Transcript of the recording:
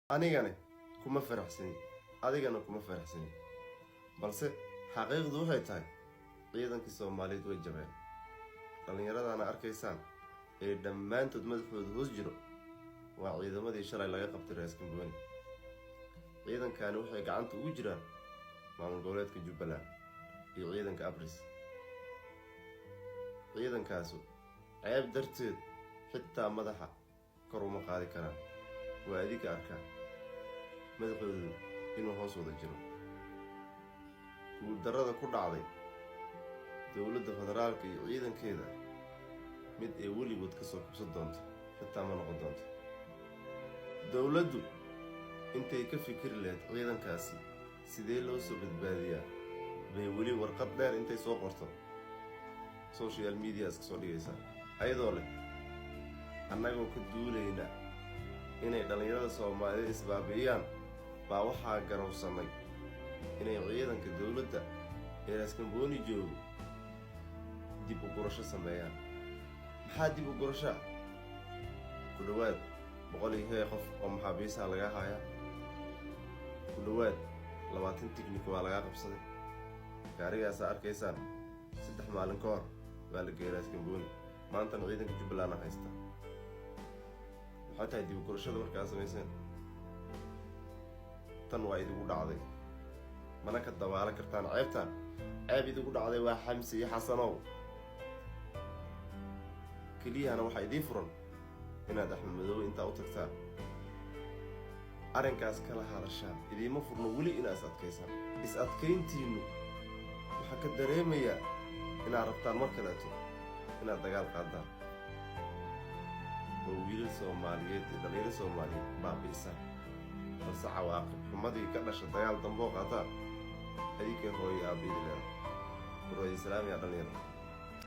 Anigane kuma faraxsani, adigana kuma faraxsani, balse xaqiiqdu waxay tahay ciidankii Soomaaliyeed way jabeen. Dhallinyaradana arkaysaan ee dhammaantood madaxooda hoos jiro waa ciidamadii shalay laga qabtay Raaskambooni. Ciidankani waxay gacanta ugu jiraan maamul goboleedka Jubbaland iyo ciidanka Abris. Ciidankaasu ceeb darteed xitaa madaxa kor uma qaadi karaan. Waa adinka arkaa madaxoodu inuu hoos wada jiro. Guuldarrada ku dhacday dowladda federaalka iyo ciidankeeda mid ay weligood ka soo kabsan doonto xitaa ma noqon doonto. Dowladdu intay ka fikiri lahayd ciidankaasi sidee loo soo badbaadiyaa bay weli warqad dheer intay soo qorto social media iska soo dhigaysaa, ayadoo leh annagoo ka duulayna inay dhallinyarada Soomaaliyeed isbaabi'iyaan baa waxaa garowsannay inay ciidanka dowladda ee Raaskambooni joogo dib u gurasho sameeyaan. Maxaa dib u gurashaa? Ku dhowaad 100 iyo hee qof oo maxaabiisaha lagaa hayaa, ku dhowaad 20 tignika waa lagaa qabsaday. Gaarigaasaa arkaysaan 3 maalin ka hor baa la geeyay Raaskambooni, maantana ciidanka Jubbalandna haysta. Maxay tahay dib u gurashada markaa samayseen? Tan waa idigu dhacday, mana ka dabaalan kartaan ceebtaan. Ceeb idigu dhacday waa Xamse iyo Xasanow. Keliyahana waxaa idiin furan inaad Axmed Madoobe intaa u tagtaan, arrinkaas kala hadashaan. Idiima furno weli inaad is adkaysaan. Is adkayntiinnu waxaa ka dareemayaa inaad rabtaan mar kaleeto inaad dagaal qaadaan oo wiilal Soomaaliyeed iyo dhalinyaro Soomaaliyeed baabi'isaan, balse cawaaqib xumadii ka dhasha dagaal damboo qaataan adinkay hooyo aabiyadi leedahay. Warwaadi salaamaya, dhalinyaro.